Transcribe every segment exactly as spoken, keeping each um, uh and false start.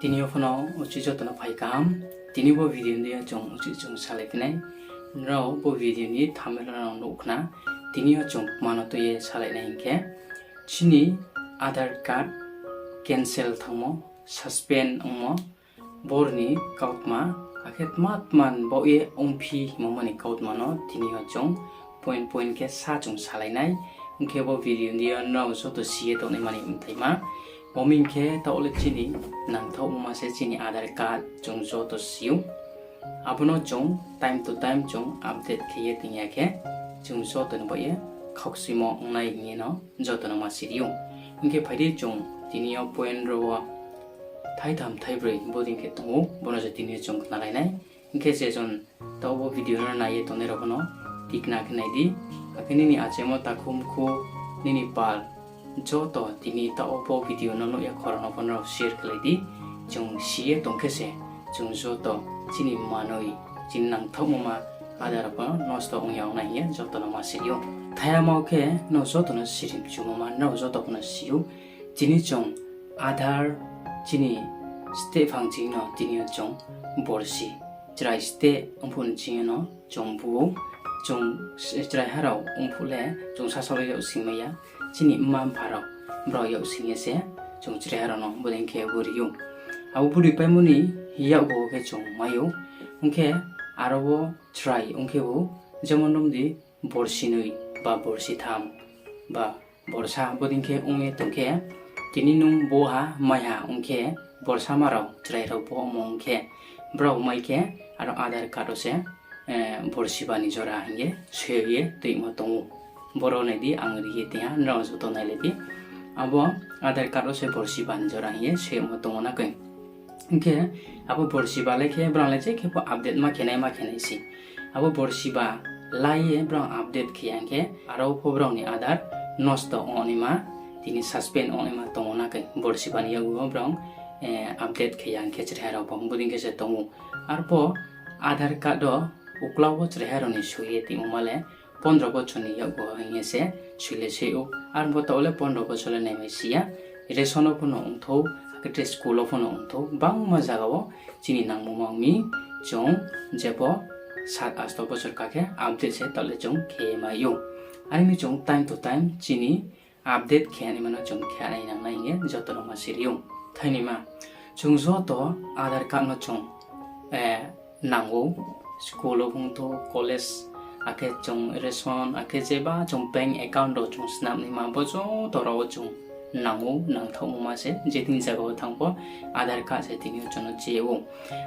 Tini yo pho no uchih joto no phai kaham. Tini bo video ni yo chung uchih chung salai phi nai. Nrao bo video ni thumbnail no nuh khna. Tini yo chung kma no tui ye salai nai hing khe, chini Aadhaar card cancel thanngmo, suspend ongmo, bor ni kautma, akhe tma tma ni baoh ye ongphi hingmo ni kautma no tini yo chung point point khe sa chung salai nai. Hing khe bo video ni yo nrao joto si ye tongnai mani mthaima. Bo mi hing khe taoh le chini nangthaohmo ma se chini Aadhaar card chung joto si ou. Abo no chung time to time chung update khe ye tong ya khe, chung joto ni baoh ye khaukchimo ong nai hing ye no joto no ma siri ou. Hing khe phai di chung tini yo point rao wo thaitham thaibroi bodei khe tong ou, bo no se tini yo chung khnalai nai. Hing khe je jon taoh bo video no nai ye tongnai rao pho no tikna khe nai di. Akhe nini achaimo takhu mkhu, nini pal, joto tini taoh bo video no nuh ya khorang no pho nrao share khlai di. Chung si ye tong khe se, chung joto chini manoi, chini nangthaohmo ma Aadhaar rao pho no nosto ong ya ong nai hing ye joto no ma siri ou. Thaihamao khe nrao joto no sirimchumo ma nrao joto pho no si ou. Tini chung Aadhaar chini steh phang ching no tini yo chung borsi, chrai steh ongphuh ni ching yo no chung bu ou, chung chraiha rao ongphuh le chung sasaoh le yak singmai ya, chini mma mpha rao, brao yak sing ye se chung chraiha rao no bodei khe bo ri ou. Abo bo ripaimo ni yakgu wo khe chung mai ou. Ong khe aro wo chrai ong khe bo, jemon nung di borsi noi ba borsi tham ba borsa bodei khe ong ye tong khe, tini nung bo ha mai ha ong khe, borsama rao chrai rao bo ongmo ong khe, brao mai khe aro Aadhaar card wo se borsiba ni jora hing ye soi ye tuimo tong ou. Boro nai di, ang ri ye tong ha, nrao joto nailai di. Abo Aadhaar card wo se borsiba ni jora hing ye soimo tong ou na khe. Hing khe abo borsiba lai khe brao le je khe pho update ma khe nai ma khe nai se. Abo borsiba lai ye brao update khe ya hing khe aro pho brao ni Aadhaar nosto ongnaima, tini suspend ongnaima tong ou na khe, borsiba ni yakgu wo brao update khe ya hing khe chraiha rao pho bodei khe se tong ou. Arpho Aadhaar card wo uklau wo chraiha rao ni soi ye tongmo ma le pondro bochor ni yakgu hing ye se soi le soi ou. Arpho taoh le pondro bochor le naimai si ya. Ration wo pho no ongthou, akhe school wo pho no ongthou, bangma zaga wo chini nangmo ma ong mi, chung jepho sat asto bochor ka khe update se taoh le chung khe mai ou. Are mi chung time to time chini update khe naima no chung khe nai nang nai hing ye joto no ma siri ou. Thainima, chung joto Aadhaar card no chung nang ou, school wo ongthou, college, akhe chung ration, akhe jeba chung bank account rao chung snam naima, bo joto rao wo chung nang ou, nangthaohmo ma se, je thing zaga wo thanng pho Aadhaar card se tini yo chung no che ou.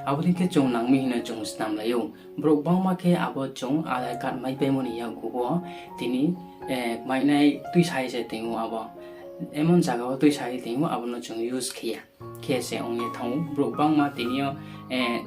Abo dei khe chung nang mi hing no chung snamlai ou. Brouh gbangma khe abo chung Aadhaar card maipaimo ni yakgu wo tini mainai tuisa ye se tong ou abo. Emon zaga wo tuisa ye tong ou, abo no chung use khe ya. Khe se ong ye thanng ou. Brouh gbangma tini yo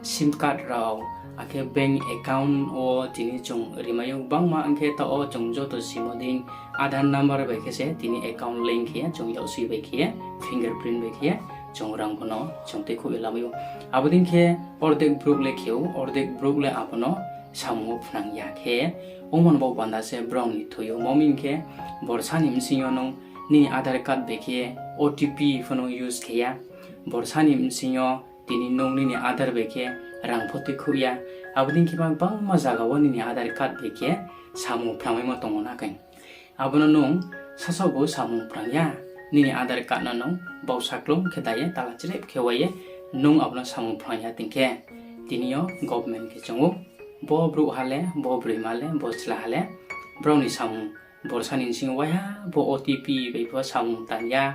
sim card rao, akhe bank account wo tini chung rimai ou. Gbangma ong khe taoh wo chung joto simo dei Aadhaar number bai khe se tini account link khe ye, chung yaksi bai khe ye, fingerprint bai khe ye, chung rang pho no chung tuikhouh ye lamai ou. Abo dei khe ordek brouh le khe ou, ordek brouh le abo no samung wo phnang ya khe, ongmo no bo panda se brao ni thoi ou. Mo mi hing khe borsa ni bsing yo nung nini Aadhaar card bai khe O T P pho no use khe ya. Borsa ni bsing yo tini nung nini Aadhaar bai khe rang pho tuikhouh ya. Abo dei khe ma gbangma zaga wo nini Aadhaar card bai khe samung phrangmaimo tong ou na khe. Abo no nung sasaohbu samung phrang ya, nini Aadhaar card no nung bausa klum khe dai ye, tala chrep khe wai ye, nung abo no samung phrang ya tong khe, tini yo government khe choung ou, bo brouhha le, bo broima le, bo chla ha le, brao ni samung borsa ni bsing yo waiha pho O T P bai pho samung tang ya,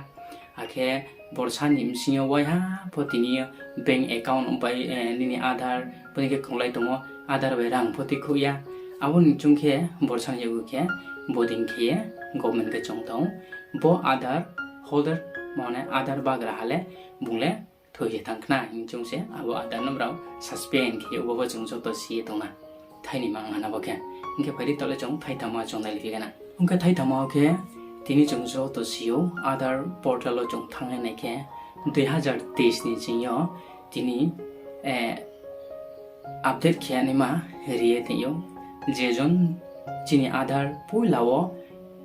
akhe borsa ni bsing yo waiha pho tini yo bank account bai, nini Aadhaar, bodei khe konglai tongmo, Aadhaar bai rang pho tuikhouh ya. Abo ni chung khe borsa ni yakgu khe bodei khe ye government khe choung tong ou. Bo Aadhaar holder, mane Aadhaar bagra ha le, bung le thoi ye thanng khna hing chung se, abo Aadhaar no brao suspend khe ou, bo pho chung joto si ye tong na. Thainima ong ha na bo khe. Ong khe phai di taoh le chung thaithama chung nailai phi khe na. Ong khe thaithama wo khe tini chung joto si ou, Aadhaar portal wo chung thanng nai khe, dui hazar teis ni bsing yo tini update khe naima ri ye tong ou. Je jon chini Aadhaar poila wo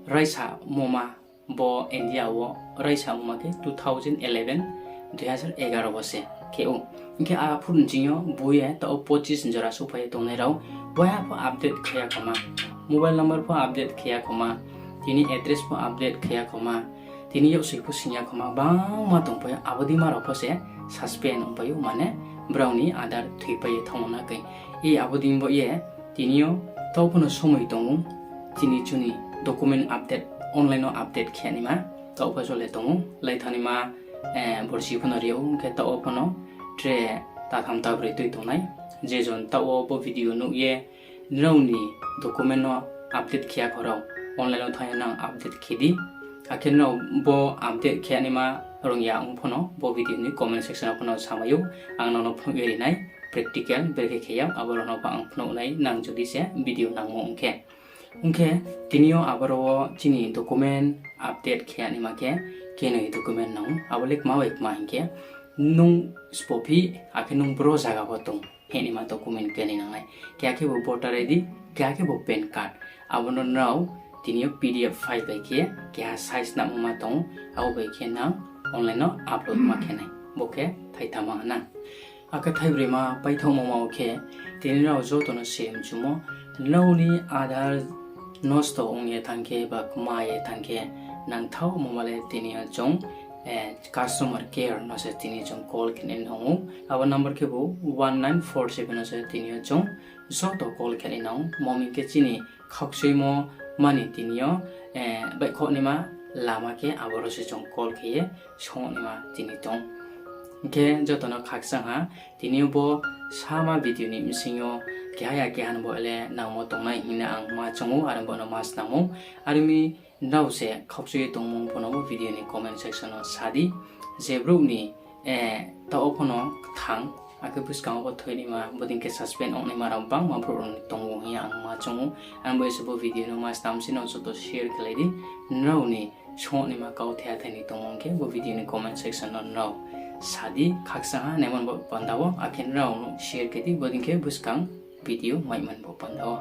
raisamo ma, bo India wo raisamo ma khe two thousand eleven, dui hazar egaro wo se khe ou. Hing khe aphuh ni ching yo bo ye taoh wo pochis jora souhphai ye tongnai rao, waiha pho update khe ya khoma, mobile number pho update khe ya khoma, tini address pho update khe ya khoma, tini yaksoi pho sing ya khoma, gbangma tongpai ou, abo deima rao pho se suspend ongpai ou, mane brao ni Aadhaar thoipai ye thanngmo na khe. I abo dei bo ye tini yo taoh pho no somoi tong ou, chini chini document update, online wo update khe naima, taoh pho jole tong ou, lai thanaima, borsi pho no ri ou, hing khe taoh wo pho no tre tatham tabroi tui tongnai. Je jon taoh wo bo video nuh ye nrao ni document no update khe ya kho rao, online wo thanng ye nang update khe di. Akhe nrao bo update khe naima rung ya ong pho no bo video ni comment section wo pho no samai ou, ang nrao no phnuh ye ri nai, practical brekhe khe ya, abo rao no pho ang phnuh nai nang jodi se video nangmo ong khe. Ong khe, tini yo aboro wo chini document update khe ya naima khe, kenoi document nang ou, abo le kma bai kma hing khe, nung sbo phi, akhe nung bro zaga wo tong, hing naima document kenoi nang nai. Keha khe bo voter I D, keha khe bo PAN card. Abo no nrao tini yo P D F file bai khe, keha size nangmo ma tong ou, abo bai khe nang online no upload ma khe nai. Bo khe thaithama na. Akhe thaibroima paithaohmo ma wo khe, tini nrao joto no se mchumo, nrao ni Aadhaar nosto ong ye thanng khe ba kma ye thanng khe, nangthaohmo ma le tini yo chung customer care no se tini chung call khe nai nang ou. Abo number khe bo one nine four seven no se tini yo chung joto call khe nai nang ou. Mo hing khe chini khaukchoimo mani tini yo baihkhouh naima lama khe aboro se chung call khe ye song naima tini tong. Hing khe joto no khakchang ha, tini yo bo sama video ni bsing yo keha ya keha ni bo le nangmo tongnai hing na ang ma choung ou, are bo no ma snam ou. Are mi nrao se khaukchoi ye tongmo pho no bo video ni comment section wo sa di. Je brouh ni taoh wo pho no kthang, akhe buskang wo pho thoi naima, bodei khe suspend ong naima rao gbangma brouh rao ni tong ou hing ye ang ma choung ou. Ang bo se bo video no ma snam si no joto share khe lai di. Nrao ni song naima kauthai athai ni tongmo ong khe bo video ni comment section no nrao sa di. Khakchang ha naimo bo panda wo, akhe nrao no share khe di, bodei khe buskang video maimo bo panda wo.